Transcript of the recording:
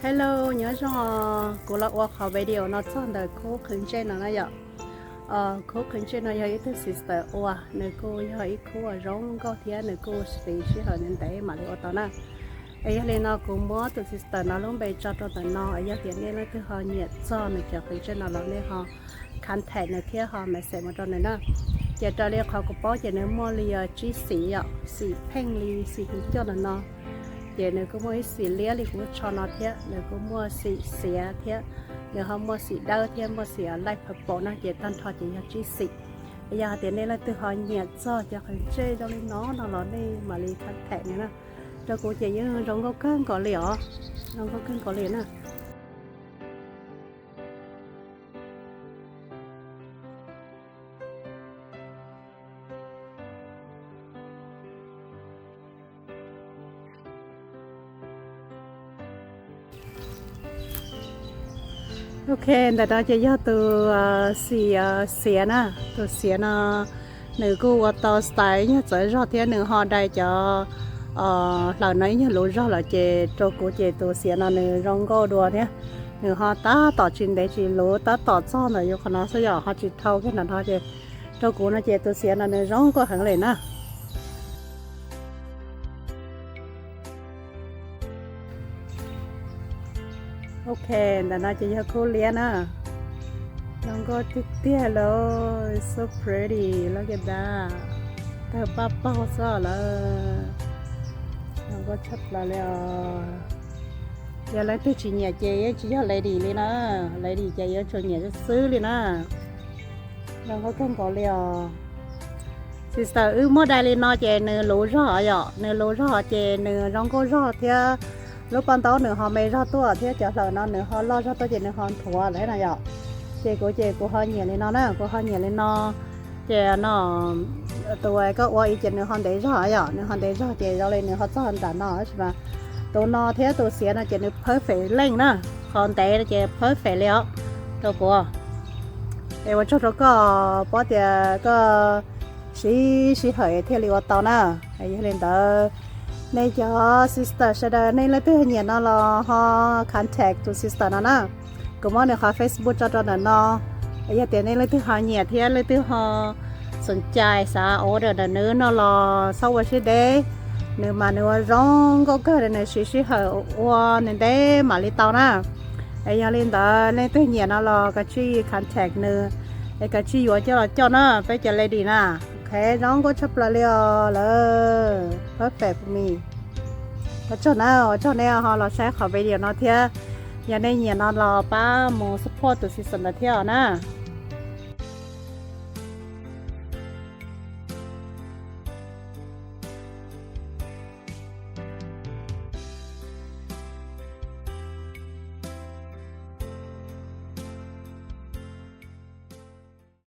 Hello, nyob zoo, kuv los ua qhov video no txog ntawm khub qhwv ntsej no na yom. Khub qhwv ntsej no yog ib tug sister ua, nws kuj yog ib khub uas zoo nkauj thiab nws kuj siv sij hawm ntev ntev mam li ua tau na. Es yog li no kuv muab tus sister no lub npe tso rau ntawm no, yog tias nej leej twg ho nyiam txog nws cov qhwv ntsej no los nej ho contact nws thiab ho message mus rau nws na. Ces raws li qhov kuv paub ces nws muaj li tsib xim yom, xim pheej li xim hu coj no no. Ces nws kuj muaj ib xim liab li kuv tsho no thiab, nws kuj muaj xim xiav thiab, nws ho muaj xim dawb thiab muaj xim light purple no, ces tag nrho ces yog tsib xim. Yog hais tias nej leej twg ho nyiam txog cov qhwv ntsej zoo li no no los nej mam li contact nws na. Rau kuv ces yeej zoo nkauj kawg nkaus li os, zoo nkauj kawg nkaus li na. Ok, ntawm no ces yog tus xim xiav na, tus xiav no nws kuj ua tau style ib nyuag txawv zog thiab nws ho dai cov hlaws no ib nyuag luv zog lawm ces rau kuv ces tus xiav no nws zoo nkauj dua thiab. Nws ho tab tom tsis ntev tsis luv, tab tom txog ntawm yus qhov no xwb yom, ho tsis dhau kiag ntawm no ces rau kuv no ces tus xiav no nws zoo nkauj heev li na. Ok, ntawm no ces yog khub liab na. Zoo nkauj tiag tiag li, so pretty, look at that. Tawg paj paug xwb lawm. Zoo nkauj tshaj plaws li os. Yog leej twg tsis nyiam ces yeej tsis yog lady li na. Lady ces yuav tsum nyiam xwb li na. Zoo nkauj kawg nkaus li os. Sister, wb muab dai li no ces nws luv zog yom, nws luv zog ces nws zoo nkauj zog thiab lub paj ntaub nws ho me zog tuaj thiab cov hlaws no nws ho loj zog tuaj ces nws ho nthuav lawm no yom. Ces kuv ces kuv ho nyiam li no na, kuv ho nyiam li no. Ces no tus koj ua ib ces nws ho ntev zog yom, nws ho ntev zog ces zoo li nws ho txog nram no tab sis mas tus no thiab tus xiav no ces nws perfect length na, qhov ntev no ces perfect li os rau kuv. Es ua tsaug rau koj, paub tias koj siv sij hawm thiaj li ua tau na. Yog li ntawd, nej cov sister sawv daws nej leej twg nyiam no los ho contact tus sister no na. Kuv muab nws qhov Facebook tso rau ntawm no. Yog tias nej leej twg ho nyiam thiab leej twg ho xom cai xav order ntawm nws no los txhob ua siab deb, nws mas nws ua zoo nkauj kawg, nws siv sij hawm ua ntev ntev mam li tau na. Es yog li ntawd leej twg nyiam no los kav tsij contact nws, es kav tsij yuav coj los coj na, peb cov lady na. Ok, zoo nkauj tshaj plaws li os lawm, perfect for me. Ua tsaug na, ua tsaug nej ho los saib qhov video no thiab. Yog nej nyiam no los pab mus support tus sister ntawd thiab os na.